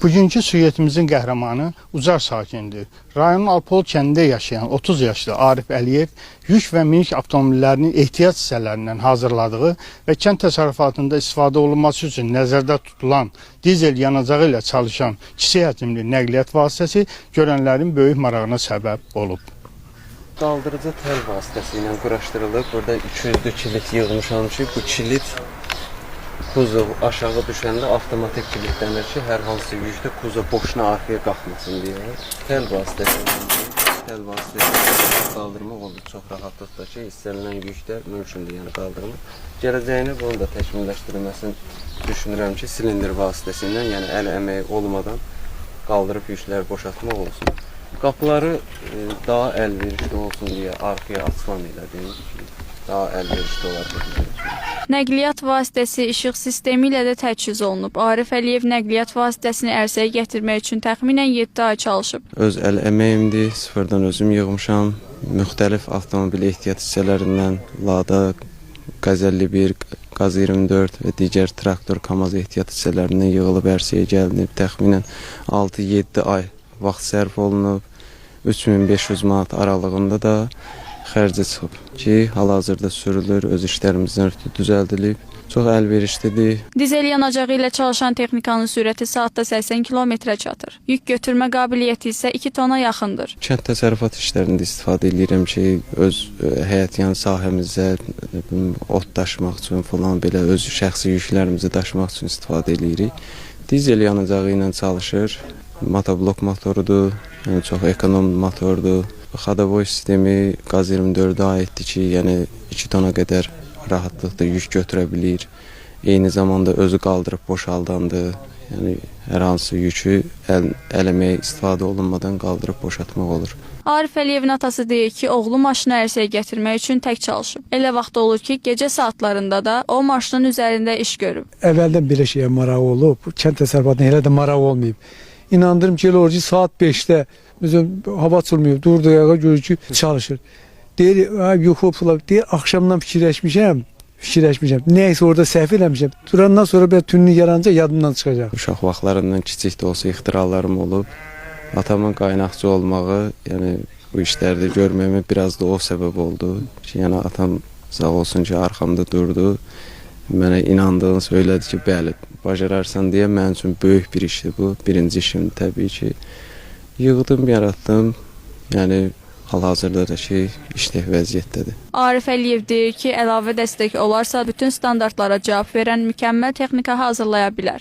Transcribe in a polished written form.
Bugünkü süjetimizin qəhrəmanı Ucar sakinidir. Rayonun Alpol kəndində yaşayan 30 yaşlı Arif Əliyev yük və minik avtomobillərinin ehtiyat hissələrindən hazırladığı və kənd təsərrüfatında istifadə olunması üçün nəzərdə tutulan dizel yanacağı ilə çalışan kiçik həcmli nəqliyyat vasitəsi görənlərin böyük marağına səbəb olub. Qaldırıcı tel vasitəsi ilə quraşdırılıb. Burada 200-lü kilit yığmışam ki, bu kilit kuzov aşağı düşəndə avtomatik kilitlənir ki, hər hansı yükdə kuzov boşuna arxaya qalxmasın deyə. Tel vasitəsilə qaldırmaq olur çox rahatlıqla ki, istənilən yükdə mümkündür, yəni qaldırmaq. Gələcəyinə bunun da təkmilləşdirilməsini düşünürəm ki, silindir vasitəsilə, yəni əl əməyi olmadan qaldırıb yükləri boşaltmaq olsun. Qapıları daha əlverişli olsun deyə arxaya açılan elədim ki, daha əlverişli olar bu bizim üçün. Nəqliyyat vasitəsi işıq sistemi ilə də təchiz olunub. Arif Əliyev nəqliyyat vasitəsini ərsəyə gətirmək üçün təxminən 7 ay çalışıb. Öz əl əməyimdir, sıfırdan özüm yığmışam. Müxtəlif avtomobil ehtiyat hissələrindən Lada, Qaz 51, Qaz 24 və digər traktor, KAMAZ ehtiyat hissələrindən yığılıb ərsəyə gəlinib. Təxminən 6-7 ay vaxt sərf olunub. 3500 manat aralığında da xərcə çıxıb ki, hal-hazırda sürülür, öz işlərimizdən ötrü düzəldilib. Çox əlverişlidir. Dizel yanacağı ilə çalışan texnikanın sürəti saatda 80 kilometrə çatır. Yük götürmə qabiliyyəti isə 2 tona yaxındır. Kənd təsərrüfat işlərində istifadə eləyirəm ki, öz həyətyan sahəmizə nə bilim, ot daşımaq üçün falan belə öz şəxsi yüklərimizi daşımaq üçün istifadə eləyirik. Dizel yanacağı ilə çalışır. Motoblok motorudur, yəni çox ekonom motordur. Xadavoy sistemi Qaz 24-ə aiddir ki, yəni 2 tona qədər rahatlıqla yük götürə bilir. Eyni zamanda özü qaldırıb boşaldandır. Yəni hər hansı yükü əl əməyi istifadə olunmadan qaldırıb boşaltmaq olur. Arif Əliyevin atası deyir ki, oğlu maşını ərsəyə gətirmək üçün tək çalışıb. Elə vaxt olur ki, gecə saatlarında da o maşının üzərində iş görüb. Əvvəldən belə şeyə marağı olub, kənd təsərrüfatına elə də marağı olmayıb. İnandırım ki, elə olur ki, saat 5-də məsələn, hava açılmayıb, durdu ayağa görür ki, çalışır. Deyir, "Ay, yuxu filan." Deyir, axşamdan fikirləşmişəm. Nəysə orada səhv eləmişəm. Durandan sonra belə tünlü yaranca yadımdan çıxacaq. Uşaq vaxtlarından kiçik də olsa ixtiralarım olub. Atamın qaynaqçı olmağı, yəni bu işlərdə görməyimə biraz da o səbəb oldu ki, yəni atam sağ olsun ki, arxamda durdu. Mənə inandığını söylədi ki, bəli, bacararsan deyə mənim üçün böyük bir işdir bu. Birinci işimdir təbii ki. Yığdım, yaratdım. Yəni hal-hazırda da ki, işlək vəziyyətdədir. Arif Əliyev deyir ki, əlavə dəstək olarsa bütün standartlara cavab verən mükəmməl texnika hazırlaya bilər.